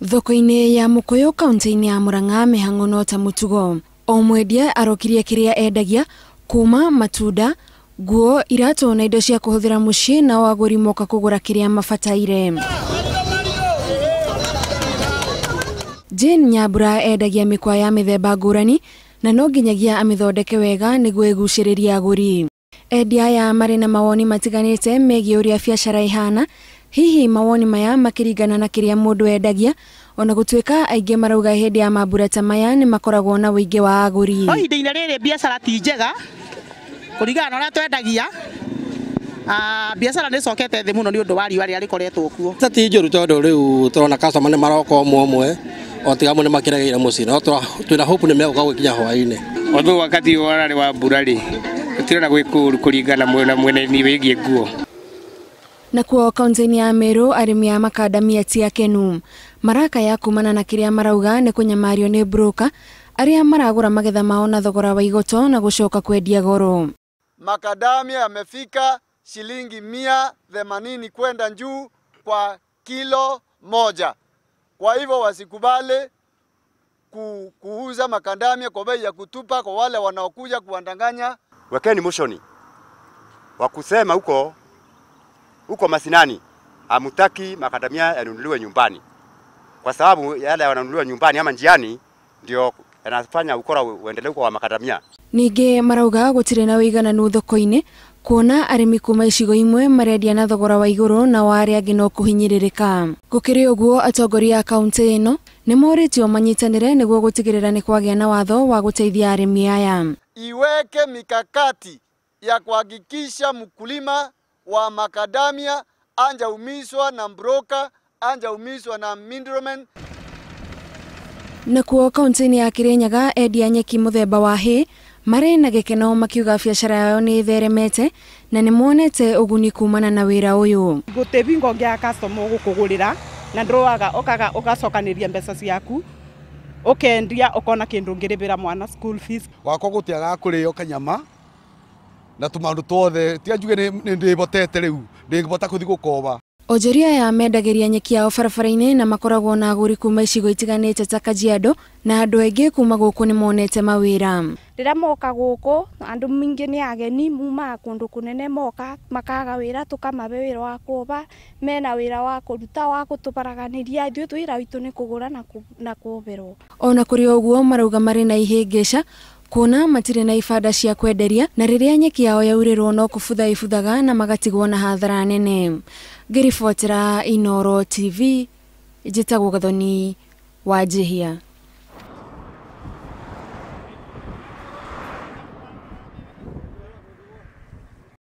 Thoko-inĩ ya Mukuyu kaunti-inĩ ya Murang'a mĩhang'o no ta mũtugo. O mwendia arokirie kĩrĩa endagia kuma matunda, nguo, iratũ na indo cia kũhũthĩra mũciĩ, nao agũri moka kũgũra kĩrĩa mabataire. Jane Nyambura endagia mĩkwa ya mĩthemba ngũrani na no nginyagia amĩthondeke wega nĩguo ĩgucĩrĩrie agũri. Endia aya marĩ na mawoni matiganĩte megiĩ ũrĩa biacara ĩhana, hihi mawoni maya makĩringana na kĩrĩa mũndũ endagia, ona gũtuĩka aingĩ marauga hĩndĩ ya mambura ta maya nĩ makoragwo na ũingĩ wa agũri. No ihinda-inĩ rĩrĩ biacara ti njega kũringana na ũrĩa twendagia. Biacara nĩ ĩcokete thĩ mũno nĩ ũndũ wa riũa rĩrĩa rĩkoretwo kuo. Ti njũru tondũ rĩu tũrona customer nĩ maroka ũmwe ũmwe, o tiga amwe nĩ makĩregeire mũciĩ, no twĩna hope nĩ megũka gũkinya hwaĩ-inĩ. Although wakati wararĩ wa mbura rĩ, tũtirona gwĩ kũũru kũringana na mwena-inĩ wĩgiĩ nguo. Nakuo kaunti-inĩ ya Meru arĩmi a makandamia ti akenu. Marakaya kumana na kĩrĩa marauga nĩ kũnyamario nĩ broker arĩa maragũra magetha mao na thogora wa igoto na gũcoka kwendia goro. Makadamia yamefika shilingi 180 kwenda juu kwa kilo moja. Kwa hivyo wasikubali kuuza makadamia kwa bei ya kutupa kwa wale wanaokuja kuandanganya. Wekeni motion wa kusema huko huko masinani hamutaki makadamia yanunuliwe nyumbani, kwa sababu yale wananunuliwa nyumbani ama njiani ndio yanafanya ukora uendelee huko wa makadamia. Ningĩ marauga gũtirĩ na ũigananu thoko-inĩ kuona arĩmi kuma icigo imwe marendia na thogora wa igũrũ na wa arĩa angĩ no kũhinyĩrĩrĩka. Gũkĩrĩ ũguo atongoria a kaunti ĩno nĩ morĩtio manyitanĩre nĩguo gũtigĩrĩra nĩ kwagĩa na watho wa gũteithia arĩmi aya. Iweke mikakati ya kuhakikisha mkulima wa makadamia anjaumizwa na broker, anjaumizwa na middleman. Nakuo kaunti-inĩ ya Kirinyaga endia nyeki mũthemba wa hay marĩ na gĩkeno makiuga biacara yao nĩ ĩtheremete na nĩ monete ũguni kumana na wĩra ũyũ. Gũtĩ bingo ngĩa customer gũkũgũrĩra na ndũraga ũkaga ũgacokanĩria mbeca ciaku ũkendia ũkona kĩndũ ũngĩrĩbĩra mwana school fees. Wakwa gũtiagaga kũrĩo kanyama na tũmaũndũ twothe tiga njuge nĩ ndĩbotete rĩu ndĩngĩbota kũthiĩ gũkoba. Onjoria aya mendagĩria nyeki yao barabara-inĩ na makoragwo na agũri kuma icigo itiganĩte ta Kajiado na andũ aingĩ kuma gũkũ nĩ monete mawĩra. Rĩrĩa moka gũkũ andũ maingĩ nĩ ageni mumaga kũndũ kũnene moka makaga wĩra tũkamabe wĩra wa kũba mena wĩra wa kũruta wa gũtũbaraganĩria ithuĩ wĩra witũ nĩ kũgũra na kũoberwo. Ona kũrĩ ũguo marauga marĩ na ihĩngĩca kuona matirĩ na ibanda cia kwenderia na rĩrĩa nyeki yao yaurĩrwo no kũbutha ibuthaga na magatigwo na hathara nene. Ngĩribotera Inooro TV njĩtagwo Gathoni wa Njihia.